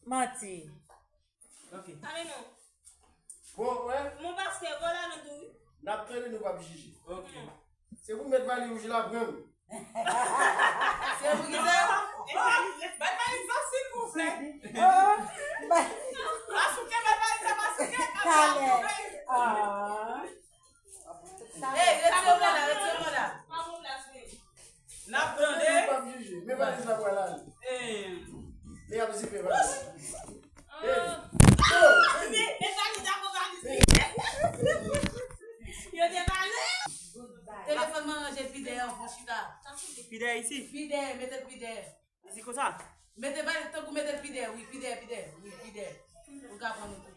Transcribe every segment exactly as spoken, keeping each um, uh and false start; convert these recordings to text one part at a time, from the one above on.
Manti. Ok. Ale non. Bon, wè, Mon pastè, vòlè nou tou wi. N ap tande nou p ap jije. Ok. Se pou mèt vali wouj la pran m. Se pou ki sa? Bay valiz la, silvouplè. Oh, ba- Pa souke, bay valiz la, pa souke. Talè. Ah. Hey, retire mwen la, retire mwen la. Pa bon plas menm. N ap tande. Nou p ap jije. Men valiz la pral ale. Hey. Men y ap zipe valiz la. Hey. Oh. Oh! Men men valiz la, bon valiz li. Yo te pale. Telefòn mwen ranje pi dèyè anvan chita. Pi dèyè isi. Pi dèyè, mete l pi dèyè. Isi konsa. Mete valiz tankou mete l pi dèyè, wi, pi dèyè, pi dèyè. Wi, pi dèyè. Ou ka pran nou tou.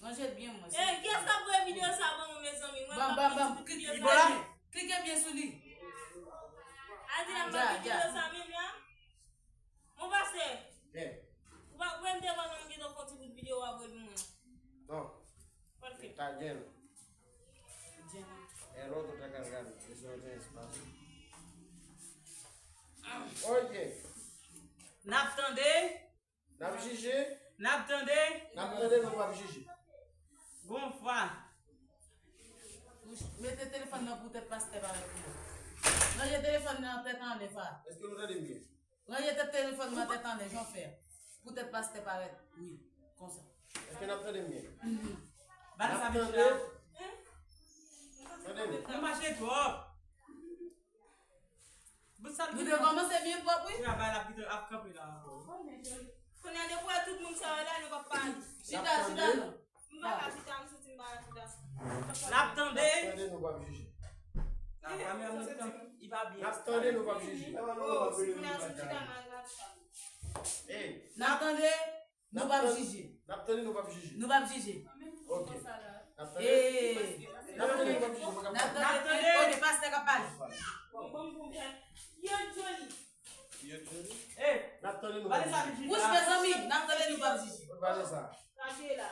Ranje l byen mwen. Eh, kiyès k ap voye videyo sa ban mwen, mezanmi? Mwen Bam, pa bam, bam. konn ti Klike, videyo klike sa. byen. Klike byen sou li. Adi la, m Dja, ap dja. videyo sa menm la. Mon pastè, Hey. ou pa kwè m te konnen m gentan fè yon ti bout videyo w ap voye pou mwen. Non. Ok. Ta gen. E lòt ou ta ka gade. E se yon espas. Ok. N ap tande. N ap jije. N ap tande. N ap tande nou p ap jije. Gon fwa. Mete telefòn nan pou tèt pastè parèt pi bon. Ranje telefòn nan tèt anlè, fa. Èske nou tande m byen? Ranje tèt telefòn nan tèt anlè, jan w fè. Pou tèt pastè parèt. Wi, konsa. Èske n ap tande m byen? Ba l sa N ap vin tande? chita. Tande m. Nou mache twòp. Bout sa l Nou te kòmanse byen pwòp, wi. Kounya bay la pito ap kanpe la ankò. Kounye a depi w wè tout moun sa yo la, nou p ap pale. Chita, chita, non. M pa ka chita, m santi m pa ka chita. N ap tande. Tande nou p ap jije. Nan kamera mwen tan, li pa N byen. Ap tande nou p ap jije. Oh, si kounye a sou chita, m al gade sa. Hey. N ap tande, nou p ap jije. N ap tande nou p ap jije. Nou p ap jije. Ok. N ap tande. Ee. N ap tande nou p ap jije. Mwen k ap N ap pale. tande, ok, pastè k ap pale. Bon, bon, bon, bon. Yo, Johnny. Hey, N ap tande nou p Vanessa ap jije. vin Wouch, chita. Mezanmi, n ap tande nou p ap jije. Vanessa. Kache la.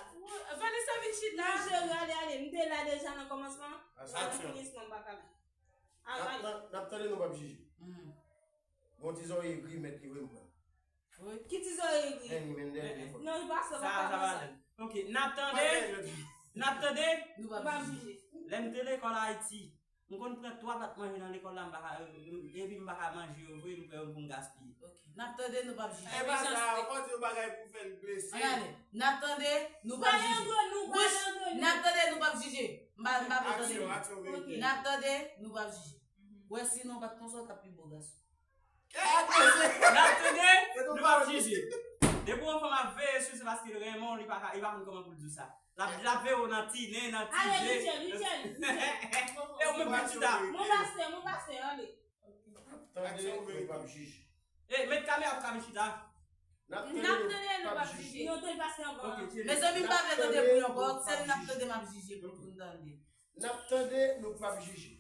Vanessa vin chita. Kache, ale, ale. M te la deja nan kòmansman. Nan Aksyon. finisman, m pa ka la. N ap Avale. tan- n ap tande nou p ap jije. Mhm. Gon ti zòrye egri mèt li vre m pran. Wi. Ki ti zòrye egri? Henny Mendel li fò. Non, li pa sa, Sa, pa sa sa. va. Ok, n ap tande. N ap tande. Nou p Nou ap pa jije. jije. Lè m te lekòl Ayiti, m konn pran twa pat manje nan lekòl la, m pa ka, epi m pa ka manje yo vre, m pran yo pou m gaspiye. Ok. N ap tande, nou p ap jije. E pa sa, ou konn di yon bagay pou fè l blese. Ann ale. N ap tande, nou p ap Pale jije. antre nou, pale Wouch, antre nou. n ap tande, nou p ap jije. M pa, m pa vle tande Aksyon, nou. aksyon, veye. N ap tande, nou p ap jije. Wè, sinon, w pa t konsa, w t ap pi bo gason. N ap tande, nou p ap jije. Depi yon fanm ap veye sou, se paske l renmen w, li pa ka, li pa konn kòman pou l di w sa. L ap, l ap veye w nan ti nen, nan ti je. Ale, Richel, Richel, Richel. E ou menm vin chita. Mon pastè, mon pastè, ale. Tande, nou p ap jije. E, met kamera pou ka vin chita. N ap N ap tande, nou p ap jije. Nou tande pastè anvan. Ok, tire. Mezanmi, m pa vle tande bri ankò, sèl n ap tande m ap jije pou n tande. N ap tande, nou p ap jije.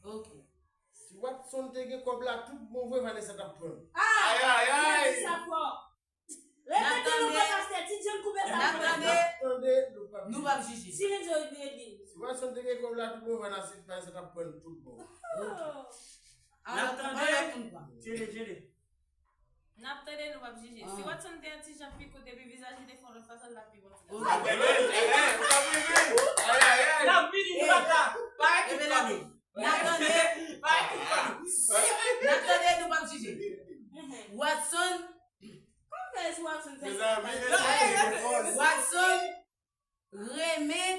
Ok. Si Watson te gen kòb la tout bon vre, Vanessa t ap pran. Ah! Ay, ay, ay. Mwen di sa fò. Repete non, pastè, ti John koupe sa. N ap tande, N ap tande, nou p ap nou p ap jije. Silenzyo, Edwin. Si Watson te gen kòb la tout bon vre, Vanessa t ap pran tout bon. Oh. Alò, N ap tande. Alò, nou pa. Tire, tire. N ap tande, nou p ap jije. Si Ah. Watson te yon ti jan pi kout epi vizaj li te fè yon lòt fason, l t ap pi bon. Ok. Ebyen, ebyen, ou t ap rive. Ay, ay, ay. N ap vini, nou pa ta. Pa ekip Ebyen, pa nou. N ap tande, Pa ekip pa nou. n ap tande, nou p ap jije. Watson, Kòman fè si Watson fè sa? Mezanmi, mezanmi, fòs. Watson renmen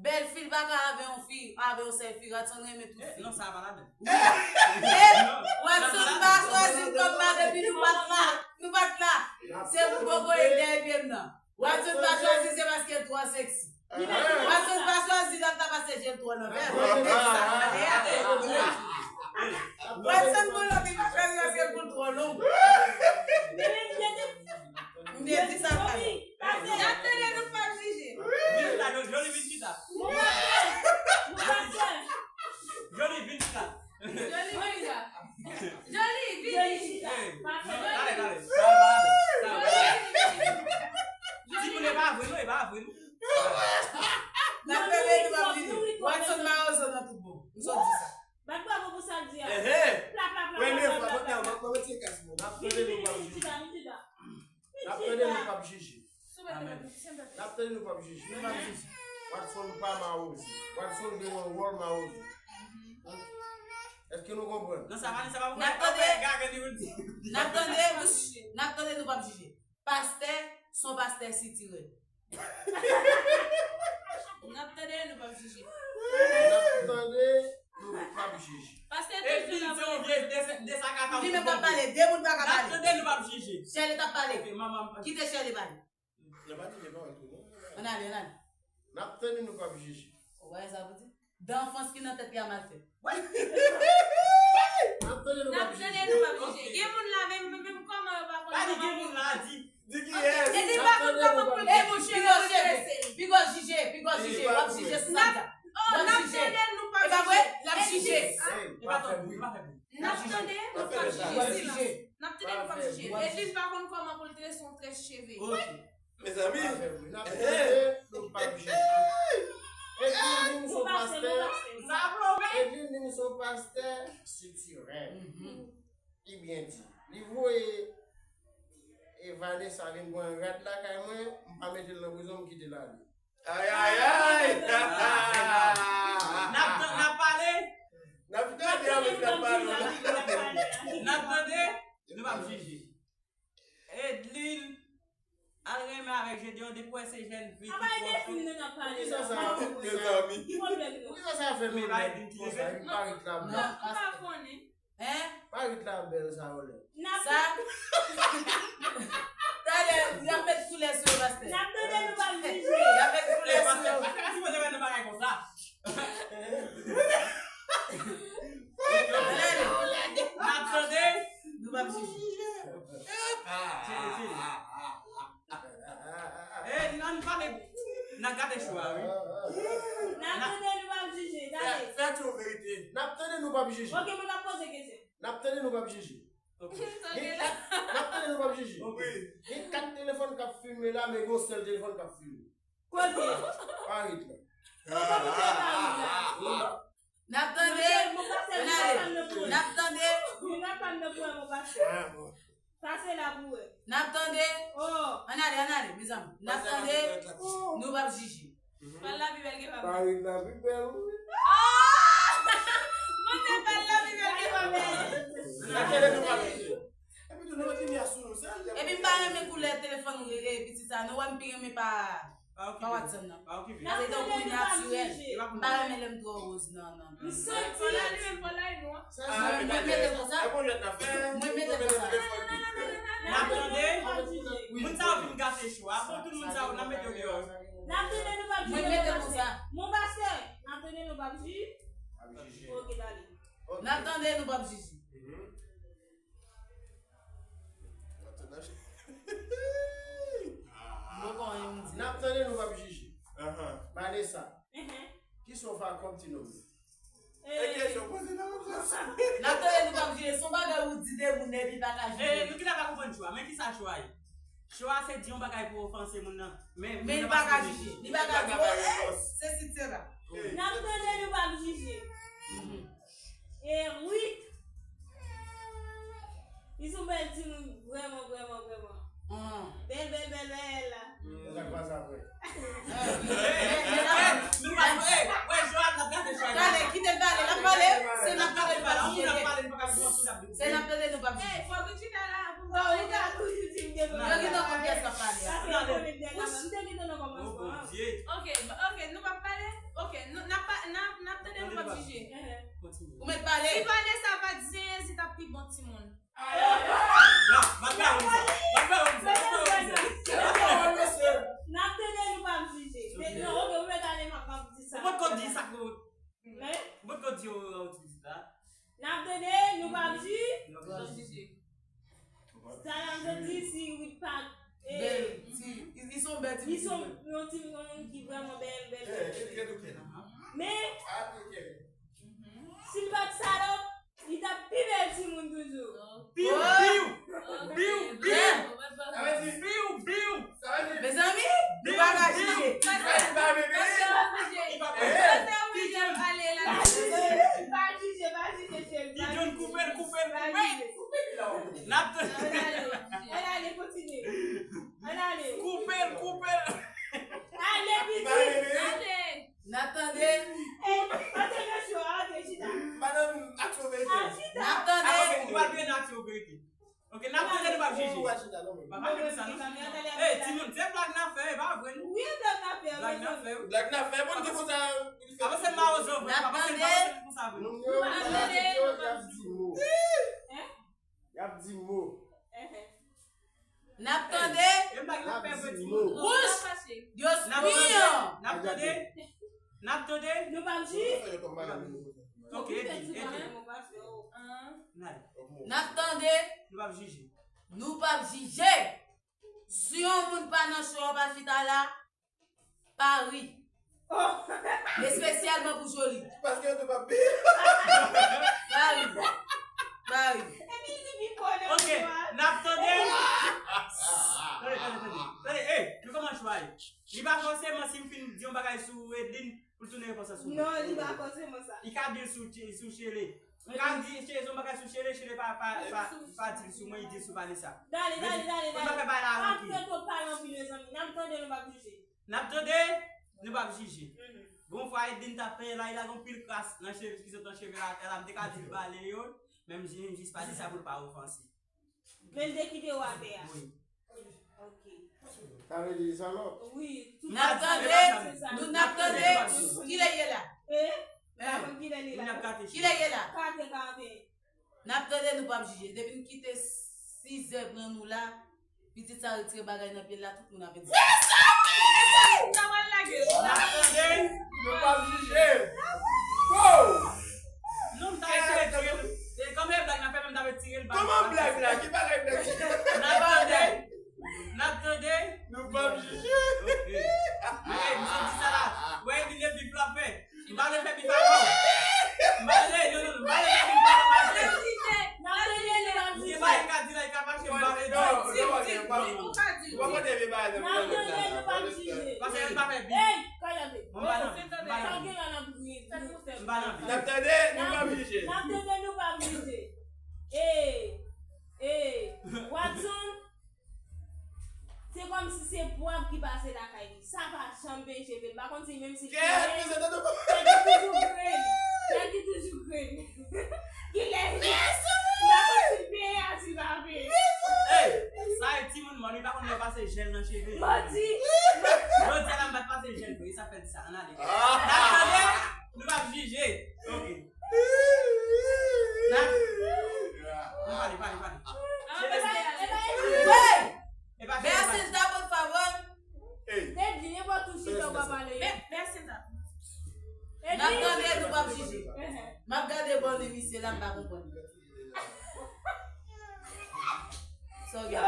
bèl fi, l pa ka avè yon fi, avè yon sèl fi, Watson renmen tout Eh, fi. non, sa pa ladan. E Watson pa chwazi m kòm madanm li, nou pa t la, nou pa t la. Se pou bobo e dèyè pye m nan. Watson pa chwazi, se paske l twò seksi. Watson pa chwazi, l ap ta pase je l twò nan vè. Watson pou lòt, li pa chwazi paske l pou l twò long. M te di sa talè. N ap tande, nou p ap jije. Vin chita, Johnny, vin chita. Johnny, vin chita. Johnny, vin chita. Johnny, vin chita. Hey, non, dale, dale. Sa va, sa va. Di moun e pa vre, non, e pa vre, non. N ap tande, nou p ap jije. Watson mawozo nan tout bon. M sot di sa. Bat bravo pou sa l di a. Ehe. Pla, pla, pla, Premye pla, fwa, pla, mwen pla, nan, pla. Mwen mwen tcheke. N ap tande nou p ap jije. N ap tande nou p ap jije. N ap tande nou p ap jije. Watson pa mawozo. Watson gen yon wòl mawozo. Èske nou konprann? N ap tande, n ap tande, n ap tande nou p ap jije. Pastè, se yon pastè sitirè. N ap tande, nou p ap jije. N ap tande, nou p ap jije. Pastè toujou la. Li menm k ap pale, de moun pa ka pale. N ap tande, nou p ap jije. Shirley t ap pale. Kite Shirley pale. Ann ale, ann ale. N ap tande, nou p ap jije. Ou pa wè sa pou di? Danfans ki nan tèt li a mal fèt. N ap tande nou p ap jije. Gen moun la menm, menm kòman yo pa konn. Pa di gen moun la, di, di kiyès. E li pa konn kòman pou l. E mouche yo jije, pi gwo jije, pi gwo jije, w ap jije sou sa. W ap jije. E pa vre? L ap jije. E pa fè bri. N ap tande, nou p ap jije. N ap tande, nou p ap jije. Edlin pa konn kòman pou l trese yon très cheve. Mezanmi. N ap tande, nou p ap jije. Edlin li menm se yon pastè. Edlin li menm se yon pastè sitirè. Li byen di. Li voye e Vanessa vin pran rad lakay mwen, m pa mete l nan prizon, m kite l ale. Ay, ay, ay! N ap, n ap pale. N ap tande avèk n ap pale. N ap tande, nou p ap jije. Edlin al renmen avèk Gedeon depi w wè se jèn fi ki pwòch ou. Poukisa sa, poukisa sa fè nou menm konsa? Epi Parit la bèl. Hein? Parit la bèl sa yo lè. Sa? Talè, y ap met koulè sou yo, pastè. N ap tande, nou p ap jije. Y ap met koulè sou yo. Pastè, pastè pa sipoze wè nan bagay konsa. N ap tande, nou p ap jije. Chili, chili. E, n ann pale, n a gate cho a, wi. N ap tande, nou p ap jije, gade. Fè, fè tou verite. N ap tande, nou p ap jije. Ok, mwen ap poze kesyon. N ap tande, nou p ap jije. Ok. Gen kat, n ap tande, nou p ap jije. Ok. Gen kat telefòn k ap filme la, men gen yon sèl telefòn k ap filme. Kote? Parit la. Kote misye Parit la? N ap tande, n ale. N ap tande. Moun ap tann nan pou wè, mon pastè. Sa se la pou wè. N ap tande. Oh. Ann ale, ann ale, mezanmi. N ap tande. Nou p ap jije. Pal la pi bèl ke pa m. Parit la pi bèl, wi. Ah! Mwen te pal la pi bèl ke pa m. N ap tande, nou p ap jije. Epi tou, nou mete limyè sou nou, se. Epi m pa renmen koulè telefòn, e, e, pitit sa, nou wè m pi renmen pa, pa Watson nan. Paske tankou natirèl. M pa renmen lè m twò woz, non, non, non. Mwen mete konsa. Mwen mete konsa. N ap tande. Moun sa yo vin gate cho a. Bon, tout moun sa yo, n ap mete yo deyò. N ap tande, nou p ap jije. Mwen mete konsa. Mon pastè, n ap tande, nou p ap jije. Ok, dale. N ap tande, nou p ap jije. N ap tande, nou p ap jije. Vanessa, kisa w fè ak kòb ti nonm nan? E kesyon poze nan konsa. N ap tande, nou p ap jije. Se yon bagay ou di de moun epi pa ka jije. E, nou genlè pa konprann cho a, men kisa cho a ye? Cho a se di yon bagay pou ofanse moun nan. Men li pa ka jije. Li pa ka di, oh, eh, sesi, sela. N ap tande, nou p ap jije. E wi. Li se yon bèl timoun, vrèman, vrèman, vrèman. Bèl, bèl, bèl, bèl la. Sa k pase apre? Nou pa, eh, wè, Joab, n ap gade Joab. Talè, kite l pale, l ap pale. Se n ap tande, nou p ap jije. Se n ap tande, nou p ap jije. Eh, fò Richie la la pou mwen. Yo gentan konn kiyès k ap pale a. Sa se yon komik dèyè la, m te gentan nan kòmansman an. Ok, ok, nou p ap pale? Ok, n ap, n ap tande, nou p ap jije. Ou mèt pale. Si Vanessa pa t di anyen, se t ap pi bon timoun. N ap tande, nou p ap jije. Non, ok, ou mèt ale, m ap, m ap di sa. Ou potko di sa k, men ou potko di yo, yo, yo, di sa. N ap tande, nou p ap jije. Sa n ap di, si wi pa, eh, bèl, si, li, li se yon bèl timoun. Li se yon, yon timoun ki vrèman bèl, bèl, bèl, bèl. Men, si l pa t salòp, li t ap pi bèl timoun toujou. Piw, piw, piw, piw. Sa vle di piw, piw. Mezanmi, nou pa ka jije. Pastè oblije ale la. Pa jije, pa jije, cheri. Ti John, koupe l, koupe l, koupe l. Pa jije. N ap Ann ale, ann ale, kontinye. Ann ale. Koupe l, koupe l. Ale, pitit. Ale. N ap tande. Ey, antre nan cho a, antre, chita. Madanm, aksyon verite. Ah, chita. N ap tande. Ah, ok, nou pral vin aksyon verite. Ok, n ap tande, nou p ap jije. Ou pa chita, non, men. Pa, pa fè sa, non. Ey, timoun, se blag n ap fè, e pa vre, non. Wi, e blag n ap fè, blag n ap fè, wi. Blag n ap fè, bon, se konsa. Avanse mawozo, vre, pa panse, pa panse konsa, vre. Moun yo, y ap di mo. Hein? Y ap di mo. N ap tande. Wouch! Yo spiyon! N ap tande. N ap tande. Nou p ap jije. Ok, ede, ede. N ap tande. Nou p ap jije. Nou p ap jije. Si yon moun pa nan cho a, pa chita la, pa ri. Espesyalman pou Joly. Paske yo tou p ap ri. Pa ri. Pa ri. Ok, n ap tande. Tande, tande, tande. Tande, ey, nou kòman chwazi? Li pa fòseman si m fin di yon bagay sou Edlin pou l tounen repons lan sou mwen. Non, li pa fòseman sa. Li ka di l sou, sou Chele. M ka di Chele, yon bagay sou Chele, Chele pa, pa, pa, pa di l sou mwen, li di l sou Vanessa. Dale, dale, dale, dale. Pou n pa fè bagay la ranki. Pa fè twòp pale anpil, mezanmi. N ap tande, nou p ap jije. N ap tande, nou p ap jije. Gon fwa Edlin t ap penyen la, li lage yon pil kras nan cheve ki sot nan cheve l atè la, m te ka di l bale yo, men m jis pale sa pou l pa ofanse. Men l te kite w atè a. Wi. Ok. Sa vle di li salòp. Wi. N ap tande, nou n ap tande, kilè l ye la? Eh? Kilè l ye la? Kilè l ye la? Kate, kate. N ap tande, nou p ap jije. Depi n kite Sizè pran nou la, pitit sa retire bagay nan pye l la, tout moun ap edi. N ap tande, nou p ap jije. Wow! Non, m ta retire l. E kòman e blag n ap fè, men m ta retire l. Kòman blag la? Ki bagay blag? N ap tande. N ap tande. Nou p ap jije. Ok. Ey, misye di sa la. Wè, li gen bif la fè. M pa vle fè bif avè w. M pa vle, non, non, non, m pa vle fè bif avè w, m pa vle. Gen bagay ka di la, li ka fache, m pa vle di. Ou pa konn vye bagay nan. Paske m pa fè bif. Bon, m pa nan bif, m pa nan bif. M pa nan bif. N ap tande, nou p ap jije. N ap tande, nou p ap jije. Ey, ey, Watson, se kòmsi se pwav ki pase lakay li. Sa pa janm peche vre. M pa konn si menm si l fini, men li toujou grenn. Nèg li toujou grenn. Kilè li? M pa konn si l peye a si l pa peye. Ey, sa e timoun mò, li pa konn lè pase jèl nan cheve. Modi. Jodi a la m pa t pase jèl vre, sa fè di sa. Ann ale. N ap tande, nou p ap jije. Ok. N ap, nou pale, pale, pale. Hey! Beasinda, por favor. Hey. Te di nenpòt ou chita ou pa pale. Be-, Beasinda. N ap tande, nou p ap jije. M ap gade bò nez misye la, m pa konprann. Sa w gen? Sa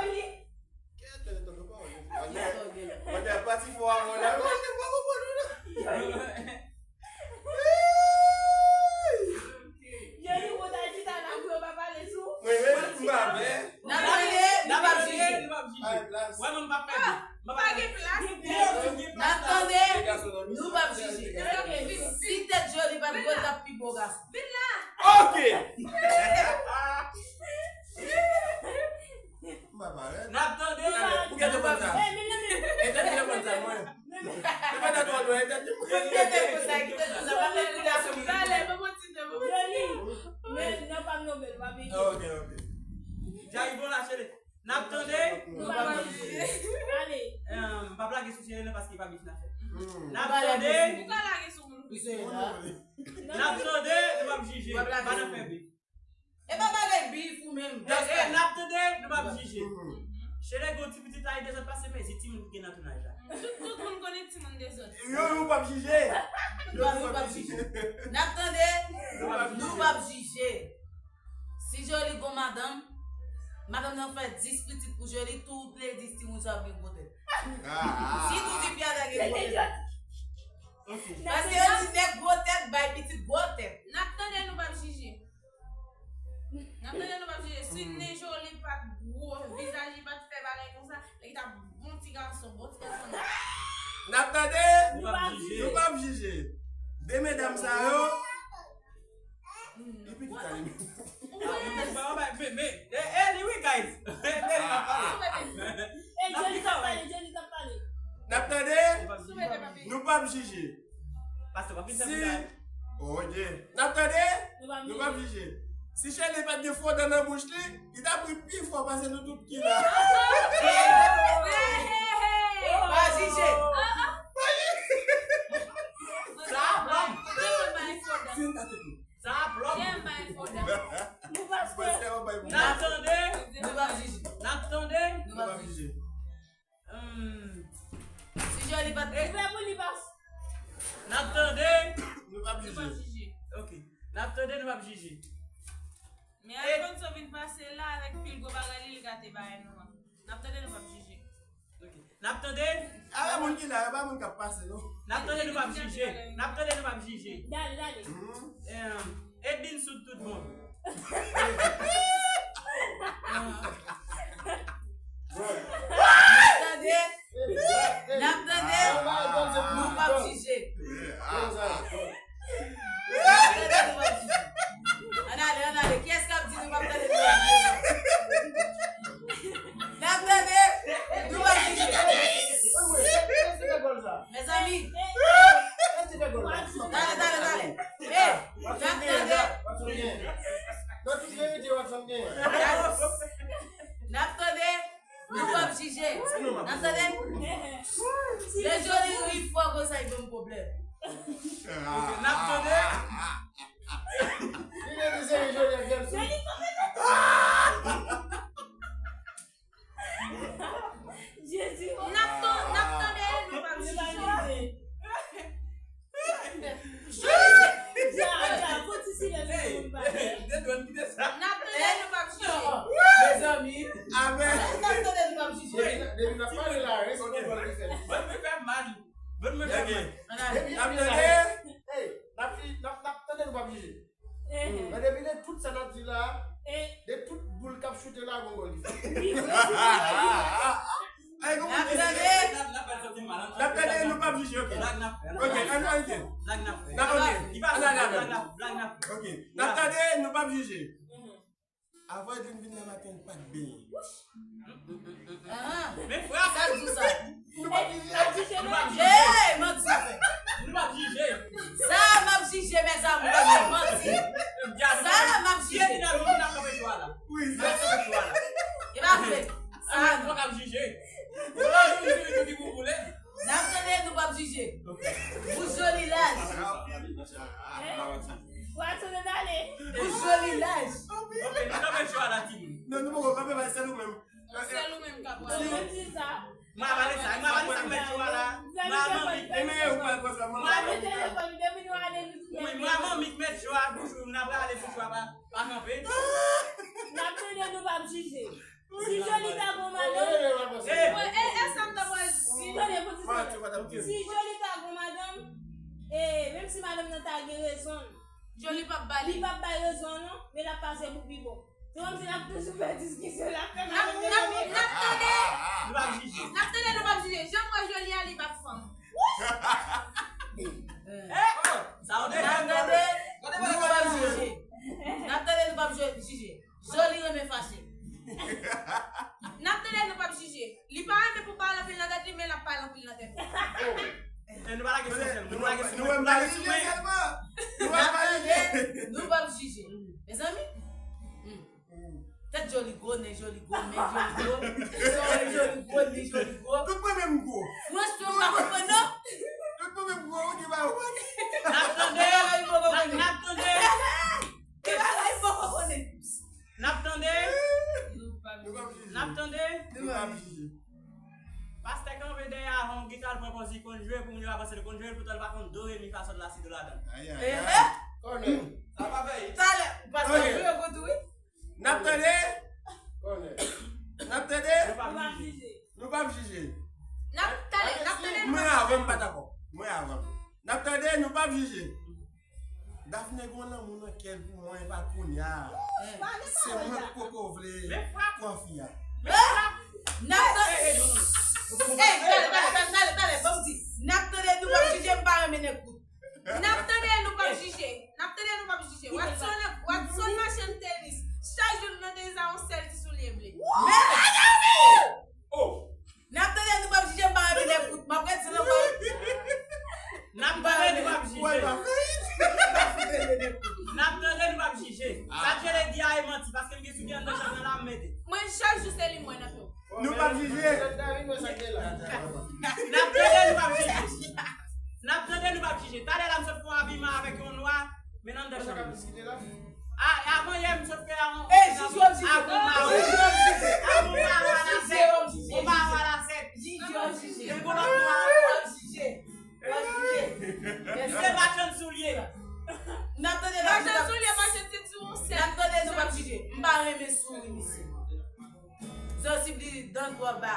w gen? Mwen te pati fò avan la. Mwen te pa konprann ou la. Joly, ou ta chita la pou yo pa pale sou. Mwen menm, m pa vle. N ap tande, nou p ap jije. Wè, mwen m p ap pèdi. M pa gen plas. N ap tande, nou p ap jije. Si tèt Joly pa t gwo, l t ap pi bo gason. Vin la. Ok. M pa parèt. N ap tande. Ou gen telefòn sa? E tande telefòn sa, mwen. Telefòn sa twò lwen, e tande. Kite telefòn sa, kite telefòn sa, pa met kou la sou li. Talè, ban mwen ti de, ban mwen ti de. Joly, men non pa m nonmen, pa veye. Ok, ok. Jay bon la, cheri. N ap tande. Nou pa veye. Ale. Eh, m p ap lage sou cheri non, paske pa bif n ap fè. N ap tande. Ou ka lage sou moun. N ap tande, nou p ap jije. Pa nan fè bif. E pa bagay bif ou menm. E, e, n ap tande, nou p ap jije. Chele gen yon ti pitit la, li dezòd pase mezi timoun ki gen nan tounaj la. Tout, tout moun konnen timoun dezòd. Yo, yo p ap jije. Yo, yo p ap jije. N ap tande, nou p ap jije. Si Joly gon madanm, madanm nan fè dis pitit pou Joly, tout le dis timoun sa yo gen gwo tèt. Si tout tifi a ta gen gwo tèt. Paske yo di nèg gwo tèt bay pitit gwo tèt. N ap tande, nou p ap jije. N ap tande, nou p ap jije. Si nen Joly pa t gwo, vizaj li pa t fè bagay konsa, li t ap bon ti gason, bon ti gason. N ap tande, nou p ap jije. De medam sa yo. Epi ki ka li. Men, men, men, eh, eh, li wi, guys. ap jije. Pastè, w ap vin fè si bagay. Oh, ok. N ap tande? Nou p ap jije. Si Shelly pa t gen fo dan nan bouch li, li t ap ri pi fò pase nou tout ki la. Pa jije. Sa a pran. Sa a pran. Nou pa jije. N ap tande. Nou p ap jije. N ap tande. Nou p ap jije. Hmm. Si Joly pa t... Ouvè pou li, pas. N ap tande. Nou p ap jije. Ok. N ap tande, nou p ap jije. Men Alfonso vin pase la avèk pil gwo bagay li, li gate bagay nou an. N ap tande, nou p ap jije. Ok. N ap tande. A, pa moun ki la, yo pa moun k ap pase, non. N ap tande, nou p ap jije. N ap tande, nou p ap jije. Dale, dale. Mhm. Em, Edwin sou tout bon. N ap tande. N ap tande. Nou p ap jije. N ap tande, nou p ap jije. Ann ale, ann ale. Kiyès k ap di nou p ap tande, nou p ap jije? N ap tande, nou p ap jije. Mezanmi. Dale, dale, dale. Hey, n ap tande. N ap tande. Nou p ap jije. N ap tande. Lè Joly ri fò konsa, li ban m pwoblèm. Ok, n ap tande. Li rete seri Joly ak Delson. Jezi. N ap tan-, n ap tande, nou p ap jije. Jezi. Ja, ja, fò ti silans pou moun pale. N ap tande, nou p ap jije. Mezanmi. Amèn. N ap tande, nou p ap jije. Depi, depi n ap pale la, responsab li fè. Ban mwen fè mal. Ban mwen fè mal. Depi n ap tande. Hey, n ap, n ap, n ap tande, nou p ap jije. Men depi de tout sa n ap di la, de tout boul k ap choute la, gon gòl li fè. N ap tande. N ap tande, nou p ap jije, ok. Ok, ann, ann, ok. N ap, ok. Ann ale avè l. Ok. N ap tande, nou p ap jije. Avan Edwin vin nan maten, li pa t benyen. Men frè, sa di sa. Nou pa jije. Nou pa jije. Hey, manti. Nou pa jije. Sa m ap jije, mezanmi, manti. Sa m ap jije. Wi, sa. E pa vre. Sa nou p ap jije. Ou pa jije, ou di ki pou boule. N ap tande, nou p ap jije. Pou Joly laj. Pou Joly laj. Pou Joly laj. Ok, nou kanpe cho a la, timoun. Non, nou poko kanpe, bay, sèl ou menm. Sèl ou menm k ap pale. Mwen avale sa, mwen avale sa, mèt cho a la. Mwen a manmi. Mwen a manmi. Wi, mwen a manmi k mèt cho a, pou jou, n ap rale pou cho a pa, pa kanpe. N ap tande, nou p ap jije. Si Joly ta gon madanm, e, e, e sa m ta pral di. Si Joly ta gon madanm, e, menm si madanm nan ta gen rezon l, Joly p ap ba li. Li p ap bay rezon l non, men l ap pase pou pi bon. Se kòmsi l ap toujou fè diskisyon, l ap fè madanm nan. N ap, n ap tande. Nou p ap jije. N ap tande, nou p ap jije. Jan m wè Joly a, li p ap fanm. Sa w te fè. N ap tande, nou p ap jije. N ap tande, nou p ap jije. Joly renmen fache. N ap tande, nou p ap jije. Li pa renmen pou pale anpil nan tèt li, men l ap pale anpil nan tèt li. E nou pa lage sou mwen. Nou pa lage sou mwen. Nou pa lage sou mwen. N ap tande, nou p ap jije. Mezanmi, hmm. Tèt Joly gwo, nen Joly gwo, men Joly gwo, zòrèy Joly gwo, li Joly gwo. Tout mwen menm gwo. Franchman, m pa konprann non. Tout mwen menm gwo, ou di ba ou. N ap tande. N ap tande. N ap tande. Nou p ap jije. N ap tande. Nou p ap jije. Pastè kanpe dèyè avè yon gita, l pran pòz li konn jwe, pou moun yo pa panse l konn jwe, poutan l pa konn do, re, mi, fa, sòl, la, si, do, la, dan. Ayayay. Kònè. Sa pa fè. Talè, pastè jwe yo kontou, wi. N ap tande. Kònè. N ap tande. Nou p ap jije. Nou p ap jije. N ap tande, n ap tande, nou p ap jije. Mwen avan, m pa dakò. Mwen avan. N ap tande, nou p ap jije. Daphné gon lanmou nan kè l pou mwen, e pa kounye a. Se mwen k poko vle pran fi a. N ap tande. Ey, talè, talè, talè, talè, talè, ban m di. N ap tande, nou p ap jije, m pa renmen nèg kout. N ap tande, nou p ap jije. N ap tande, nou p ap jije. Watson, Watson machann tenis. Chak jou l nan tenis a yon sèl ti soulye ble. Men! Oh! N ap tande, nou p ap jije, m pa renmen nèg kout. M ap redi l ankò. Chak jou se li m wè nan fè. Nou p ap jije. N ap tande, nou p ap jije. N ap tande, nou p ap jije. Talè la, m sot fè yon abiman avèk yon nwa, men nan anndan chanm. A, avan yè, m sot fè yon. E, jije w ap jije. Jije w ap jije. Avon mawa lasèt. Yon mawa lasèt. Jije w ap jije. Yon gwo lòt mawa. Jije w ap jije. W ap jije. Se machann soulye. N ap tande, n ap Machann soulye, machann sentiwon, N ap tande, nou p ap jije. M pa renmen souri misye. Zansib li dan twò ba.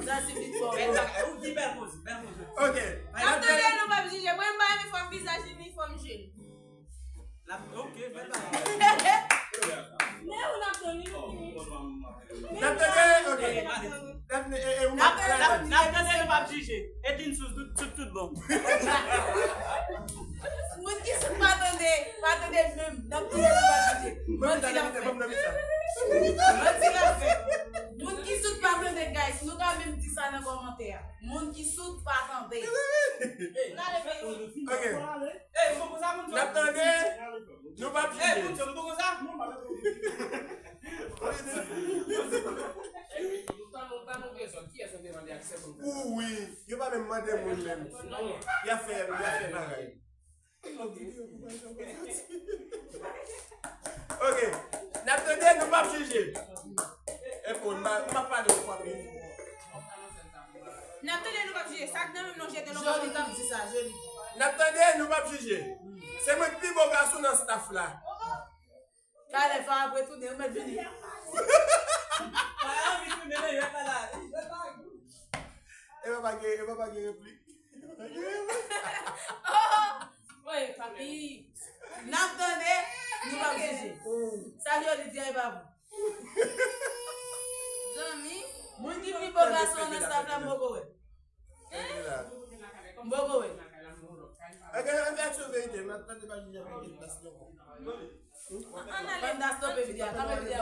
Zansib li twò wo. Bèl bagay. Ou di bèl koze, bèl koze. Ok. N ap tande, nou p ap jije. Mwen, m pa renmen fòm vizaj li ni fòm je l. L ap, ok, bèl bagay. Men ou n ap tande, nou fini. N ap tande, ok. N ap e, e, ou N ap, n ap, n ap tande, nou p ap jije. Edin sou tout, tout, tout bon. Moun ki soud pa tande, pa tande menm. N ap tande, nou p ap jije. Ban m tande, ban m tande sa. Manti l ap fè. Moun ki soud pa tande, guys. Nou ka menm di sa nan kòmantè a. Moun ki soud pa tande. Ok. Ey, ou poko sa moun N ap tande, nou p ap Ey, jije. moun yo, ou poko sa? Ou wi, yo pa menm mande moun menm. Y ap fè, y ap fè bagay. Ok. N ap tande, nou p ap jije. Epo, m pa, m pa pale yon fwa pi. N ap tande, nou p ap jije. Sa k nan menm nou jete lòt Joli bò. k ap di sa, joli. N ap tande, nou p ap jije. Se mwen k pi bo gason nan staff la. Talè fò apre tounen, ou mèt vini. Pa anvi tounen, men yo pa la. E pa pa gen, e pa pa gen replik. Oye, papi. N ap tande, nou p ap jije. Sa joli di a, e pa bon. Zanmi. Moun ki pi bo gason nan staff la, m poko wè. M poko wè. Ok, an fè aksyon verite, m ap tande pa jije avèk Ednas non. Ann ale. Ednas stope videyo a, kanpe videyo a.